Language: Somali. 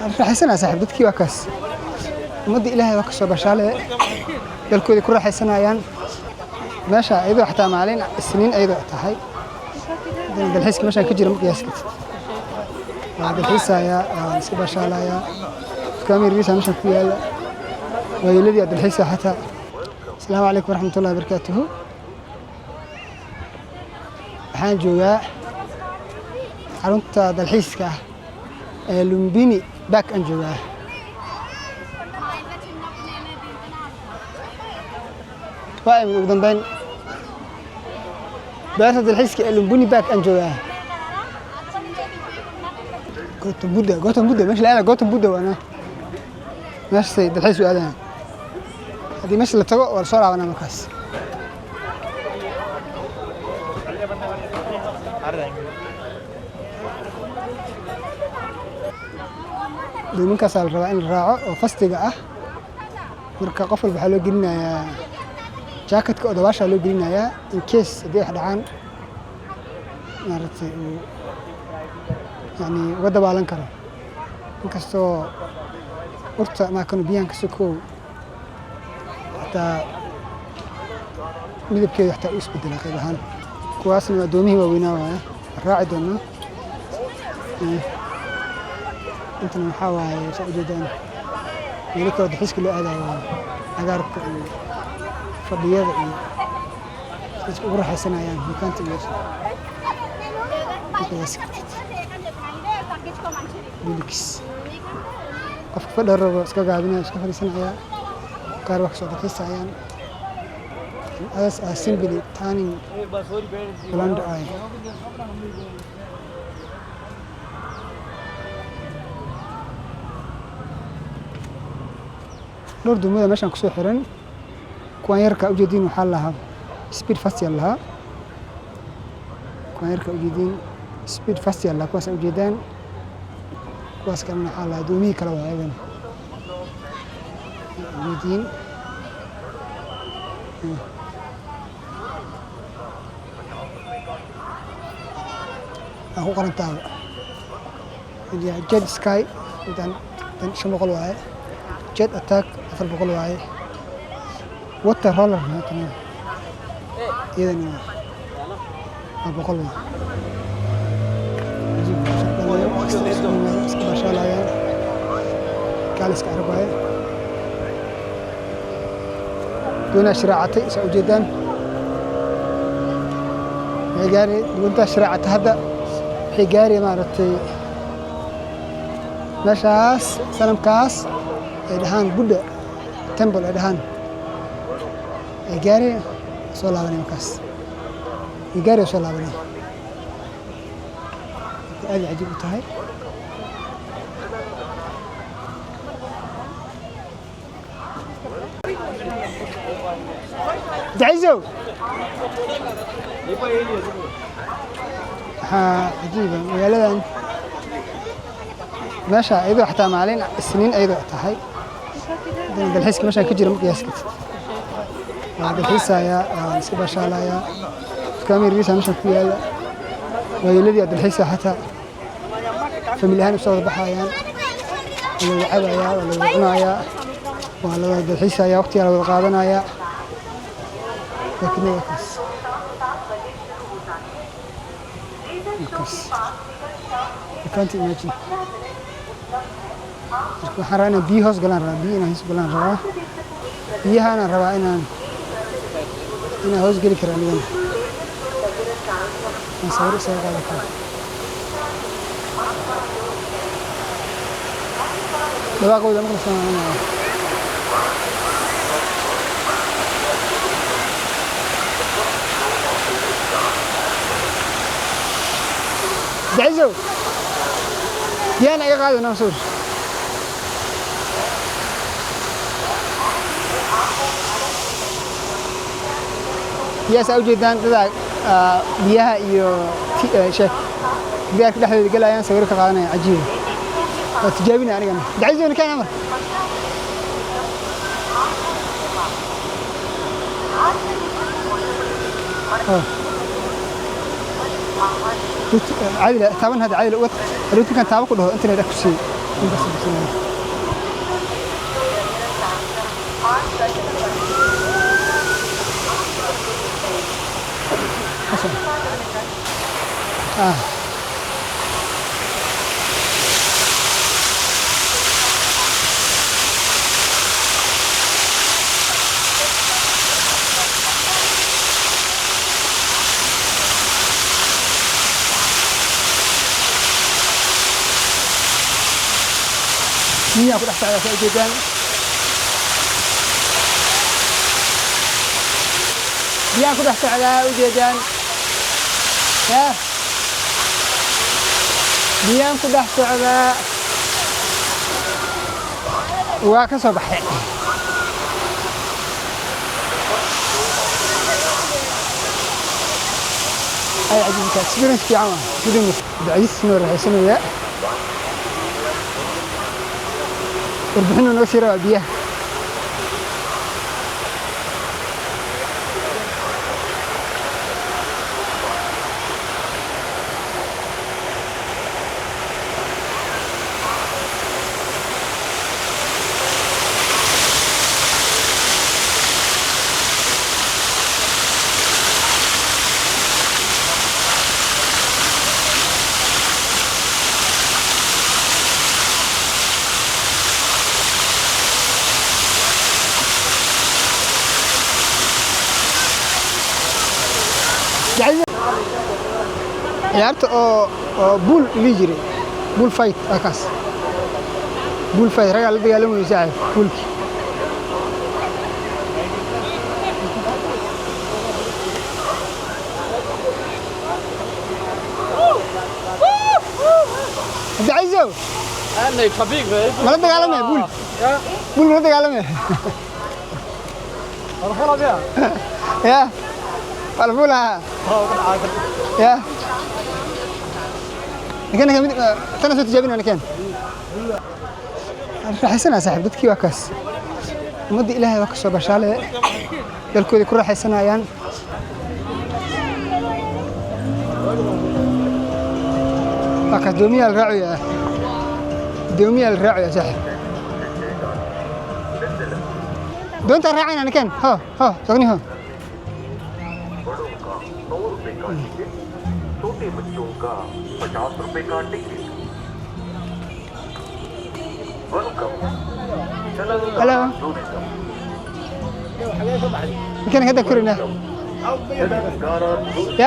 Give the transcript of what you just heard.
Raaxaysanaa saaxiib. Dadkii waa kaas, ummadda Ilaahay waa kasoo bashaale, dalkoodii ku raaxaysanayaan. Meesha iyadoo xataa maalin Isniin iyadoo tahay, haddana dalxiiska meeshaan ka jira ma qiyaasi kartid. Waa dalxiisayaa, waa iska bashaalayaa. Dukaamo yariisa meeshaan ku yaala, waayeeladii aa dalxiisa xataa. Asalaamu calaykum waraxmatullahi wabarakaatuhu. Waxaan joogaa xarunta dalxiiska ah ee Lumbini Park aan joogaa. Waa imid ugu dambeyn beerta dalxiiska ee Lumbini Park aan joogaa. Gautam Buddha, Gautam Buddha meesha la aada, Gautam Buddha waana meeshaasay dalxiis u aadayaan. Haddii meesha la tago, waa lasoo laabanaa markaas. Doominkaasaa la rabaa in la raaco oo fastiga ah. Marka qof walba waxaa loo gelinayaa jaakatka oo dabaashaa loo gelinayaa, in case haddii wax dhacaan, maaragtay, uu yani uga dabaalan karo. Inkastoo urta maakano biyahan ka sokow, xataa midabkeedu xataa u isbedela qayb ahaan. Kuwaasna waa doomihii waaweynaa waaye, waan raaci doonaa. Intana waxaa waaye, saa ujeedaan, meelo kaloo dalxiiska loo aadayo waaye, cagaarka iyo fadhiyada iyo dadka ugu raaxaysanayaan bukaanta iyo ma qiyaasi kartid. Bilikis qofka fadha rabo iska gaabinaya, iska fadhiisanaya, qaar wax kasoo dalxiisayaan. Others are simply turning blind eye. Dhowr duumada meeshaan kusoo xiran. Kuwan yarka ujeediin waxaa lahaa speed fast yaa lahaa. Kuwan yarka ujeediin speed fast yaa lahaa, kuwaas ujeedaan. Kuwaas kalena waxaa lahaa doomihii kale waa ayagana ujeediin. Waa ku qorantaaba Jet Sky intaan tan 500 waaye, Jet Attack 400 waaye, Water Roller haatana iyadana waa 100 waaye. Cajiib, dhalinyaro iska baashaalayaan, kaaliska arag waaye. Doonaa shiraacatay, saa ujeedaan. Waxay gaari doontaa shiraacatay hadda, waxay gaari, maaragtay, meeshaas sanamkaas ay dhahaan Buddha Temple ay dhahaan ay gaari, soo laabanay markaas ay gaari soo laabanay. Marka aad ay cajiib u tahay. Dacisow, waxaa cajiiba magaaladan meesha iyadoo xataa maalin Isniin iyadoo tahay, haddana dalxiiska meeshaan ka jira ma qiyaasi kartid. Waa dalxiisayaa, waa iska bashaalayaa. Dukaamo yariisa meeshaan ku yaala, waayeeladii aa dalxiisa xataa, family ahaan usoo wada baxayaan. Waa la wada cabayaa, waa la wada cunayaa, waa la wada dalxiisayaa, waqtigaa la wada qaadanayaa. Laakiin waa kaas markaas, you can't imagine. Marka waxaan rabaa inaan biyo hoos galaan rabaa, biyo inaan hoos galaan rabaa, biyahaanaan rabaa inaan hoos geli karo, anigana aan sawir isaga qaadi karo. Dhawaaqooda maqlaysaa? Dacisow, biyahana iga qaadi noo sawir. Biyahaas aa ujeedaan, dadaa biyaha iyo sheeg gidaarka dhexdooda gelayaan, sawiro ka qaadanaya. Cajiiba, waa tijaabina anigana. Dacisow, nikeen amar. Oh. Caadi taaban hadda, caadi wad. Hadhow markaan taaba ku dhaho, internet ku siiyey intaas bixinaya. Ah. Biyaha ku dhex socdaa, saa ujeedaan. Biyaha ku dhex socdaa, ujeedaan ya, biyaan ku dhex socdaa. Waa ka soo baxay. Ay, cajiibka experience fiican waa sidii Cabdicasiis noo raaxaysanaya. Warbixinu noo sii rabaa biyaha. Ciyaarta oo bull lii jiray, bull fight, kaas bull fight, ragaa la dagaalamayo saaxiib bullki. Cabdicasiisow, mala dagaalamaya bull? Bull mala dagaalamaya? Ya, waa la fuulaha ya. Ninkan mid tana soo tijaabinaya. Ninkan raaxaysanaa saaxiib. Dadkii waa kaas, ummadda Ilaahay waa ka soo bashaale, dalkoodii ku raaxaysanayaan. Waa kaas, doomiyaa la raacayaa, doomiyaa la raacayaa saaxiib. Doontaan raacayna. Ninkan ho ho sogni ho. बड़ों का 100 रुपए का टिकट, छोटे बच्चों का 50 रुपए का ticket. Welcome. Hello. Tourism. Ninkan hadda korinaa. Telangana. Ya.